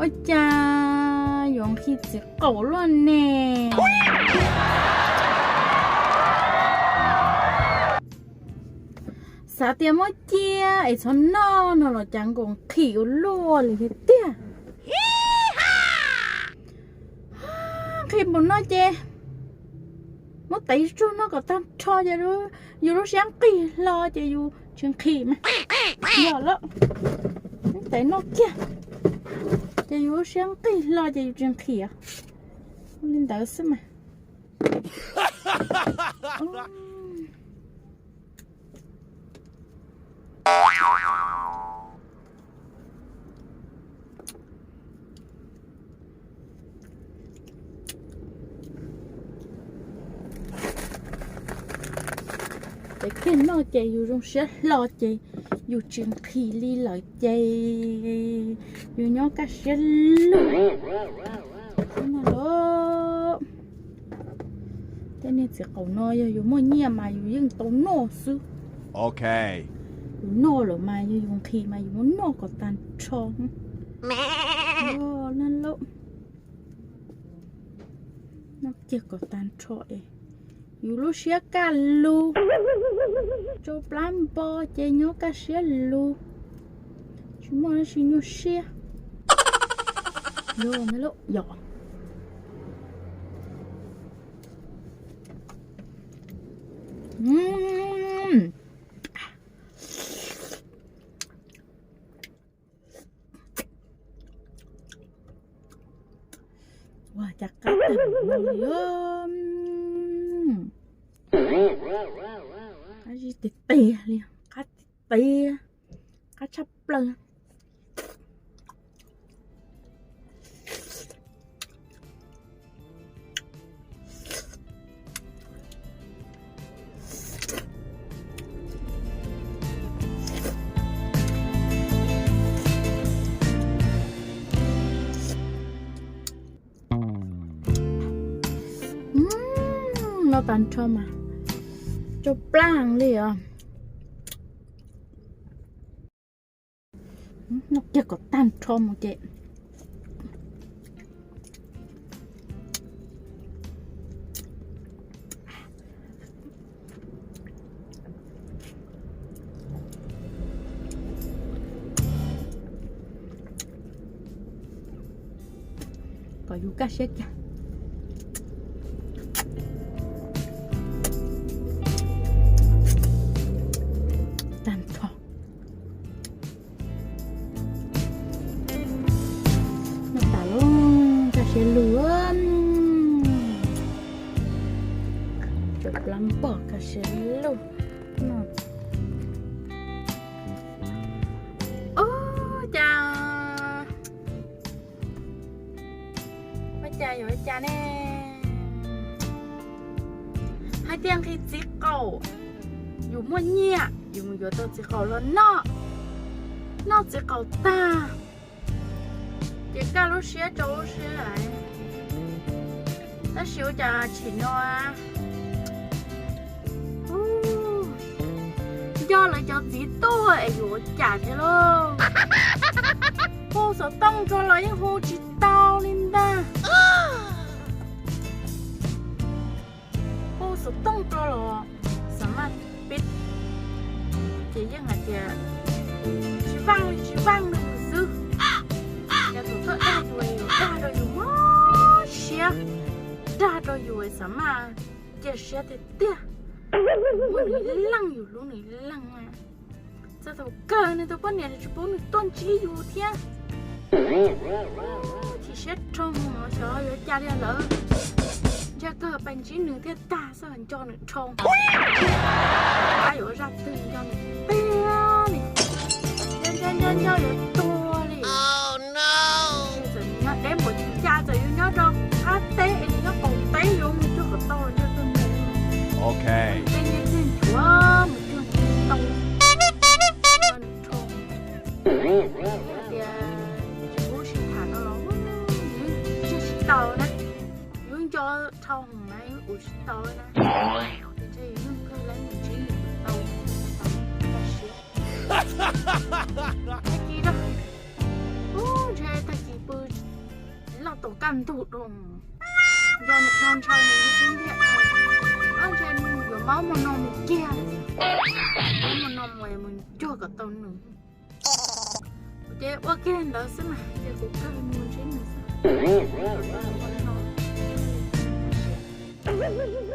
Ua cas yuav nqhis txiv qaum luaj ne? Xav tias muab cia es txhob noj no los cas nkaus nqhis ua luaj li thiab tiag. Nqhis npaum no ces muab tev tsuag noj kom tag nrho ces yus lub siab nqig hlo ces yus tsis nqhis mas. Yog lawm, muab tev noj kiag ces yus lub siab nqig hlo ces yus tsis nqhis. Li ntawd xwb mas. Ces kiag noj ces yus zoo siab hlo ces yus tsis nqhis li lawm ces yus nyob kaj siab lug. Tej niag txiv qaum no yog yus muaj nyiaj mas yus yeej tau noj xwb. Yus noj lawm mas yog yus nqhis mas yus muab noj kom tag nrho. Noj kiag kom tag nrho es yus lub siab kaj lug. Tsau plab npo ces nyob kaj siab lug, tsis muaj dab tsi nyuaj siab. Ua cas qab tag li, qab zib tiag tiag li, qab tiag tiag, qab tshaj plaws. Noj tag nrho mas tsau plab li os. Noj kiag kom tag nrho mus ces kom yus kaj siab kiag. Tag nrho. Noj tas lawm, kaj siab lug. Tsau plab npo kaj siab lug. Ua cas, ua cas yuav ua cas ne? Hais tias nqhis txiv qaum, yus muaj nyiaj yus mus yuav tau txiv qaum los noj, noj txiv qaum tag ces kaj lub siab tsau lub siab lawm. Tab sis ua cas tsim nyog nco lawv cov txiv tuag es yuav ua cas thiab lauj? Hu xov tooj rau los yeej hu tsis tau li ntag. Hu xov tooj rau los xav mas pib ces yeej hais tias tsis vaaj li tsis vaaj li xwb. Yog tus tuaj dag yus, dag rau yus mob siab, dag rau yus xav mas cia siab tiag tiag. Muab nws ib leeg, yus hlub nws ib leeg. Txog thaum kawg nws tus poj niam tsis pub nws tuaj ntsib yus thiab. Chim siab rho mus xyov yuav cas li lawm. Ntshe kawg pais ntsib nws thiaj tag xwb, nco nws rho. Qab yuav zaj twg nco nws tiag li. Nco nco nco nco yuav tuag li. Txawm nws nyob deb npaum cas, txawm yus nyob rau qab teb es nws nyob qaum teb, yuav mus cuag kom tau los nco tau mus. Tej nyiaj txiag nchuav mus cuag tau. Nco nws rho. Tias tsis pub sib tham no los yus tsiag tsis taus na. Yus nco dhau hwv na, yus ua tsis tau na. Ces ntshe yus yeej kawg lawv mus ntsib nws tau. Tag kis rau, ub, ntshe tag kis pw kaj ntug rau, nco nws dhau ntshaw nws xub ntiag dhau. Ob ntshe nws yuav maub mus no mus kiag, maub mus no mus mus cuag kom tau nws. Ces ua kiag ntawd xwb mas ces kuv kawg mus ntsib nws xwb.